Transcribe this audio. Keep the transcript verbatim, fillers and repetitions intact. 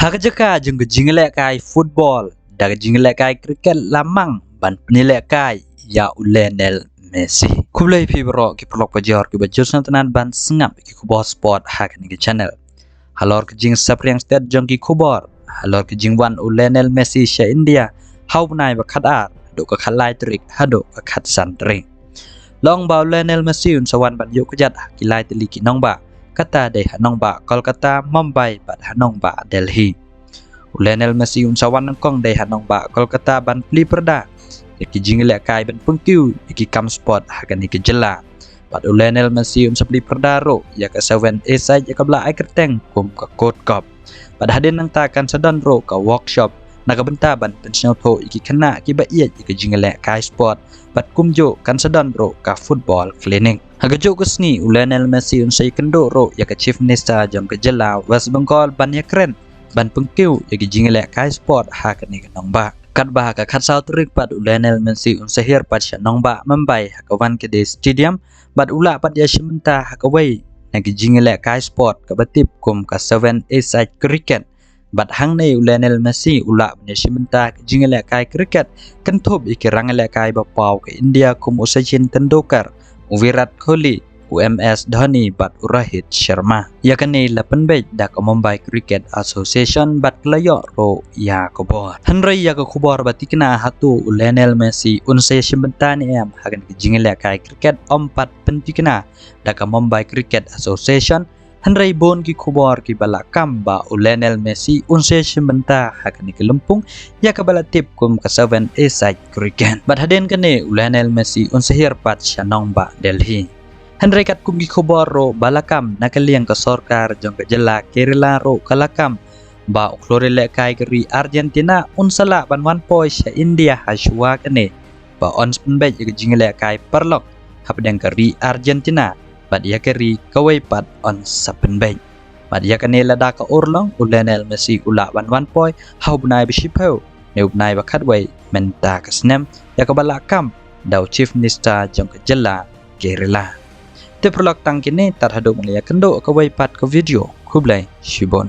Ha ka jaka jong ka jingïalehkai football, da ka jingïalehkai cricket la mang ban pynïalehkai ïa u Lionel Messi. Khublei phi baroh ki paralok bajor kiba ju sngewtynnat ban sngap ki khubor sport ha kane ka channel. Halor ka jingsaphriang stet jong ki khubor, halor ka jingwan u Lionel Messi sha India ha u bnai ba khatar haduh ka khatlai tarik haduh ka khatsan tarik. La ong ba u Lionel Messi un sa wan ban ïuh kjat ha ki lai tylli ki nongbah, kata dei ha nongbah Kolkata, Mumbai bad ha nongbah Delhi. U Lionel Messi un sa wan nyngkong dei ha nongbah Kolkata ban plie pyrda ïa ki jingïalehkai ban pynkiew ïa ki kam sport ha kane ka jylla. Bad u Lionel Messi un sa plie pyrda ruh ïa ka Seven A-side ïa kaba la ai kyrteng kum ka Gold Cup. Bad hadien nangta kan sa don ruh ka workshop na ka bynta ban pynsngewthuh ïa ki khynnah kiba ïeit ïa ka jingïalehkai sport, bad kumjuh kan sa don ruh ka football clinic. Ha kajuh ka sngi u Lionel Messi un sa ïakynduh ruh ïa ka Chief Minister jong ka jylla West Bengal ban ïakren ban pynkiew ïa ka jingïalehkai sport ha kane ka nongbah. Katba ha ka khatsaw tarik pat u Lionel Messi un sa hiar pat sha nongbah Mumbai ha ka Wankhede Stadium, bad u lah pat ïashim bynta ha kawei na ki jingïalehkai sport kaba tip kum ka Seven A-side cricket. Bad hangne u Lionel Messi u lah ban ïashim bynta ka jingïalehkai cricket kynthup ïa ki rangïalehkai ba paw ka India kum u Sachin Tendulkar, u Virat Kohli, u M S Dhoni bad u Rohit Sharma. Ïa kane la pynbeit da ka Mumbai Cricket Association bad ka la ïoh ruh ïa ka bor. Hynrei ïa ka khubor ba thikna hato u Lionel Messi un sa ïashim bynta ne em ha kane ka jingïalehkai cricket ym pat pynthikna da ka Mumbai Cricket Association. Hynrei bun ki khubor kiba la kam ba u Lionel Messi un sa ïashim bynta ha kane ka lympung ïa kaba la tip kum ka Seven A-side cricket. Bad hadien kane u Lionel Messi un sa hiar pat sha nongbah Delhi. Hynrei katkum ki khubor ruh ba la kam na ka liang ka sorkar jong ka jylla Kerala ruh ka la kam ba u khlur ïalehkai ka ri Argentina un sa lah ban wan poi sha India ha shuwa kane ba yn sa pynbeit ïa ka jingïalehkai paralok hapdeng ka ri Argentina bad ïa ka ri kawei pat yn sa pynbeit. Bad ïa kane lada ka urlong u Lionel Messi u lah ban wan poi ha u bnai ba shiphew ne u bnai ba khatwei mynta ka snem ïa kaba la kam da u Chief Minister jong ka jylla Kerala. Te paralok tang kine, tad haduh ban ïakynduh kawei pat ka video. Khublei shibun.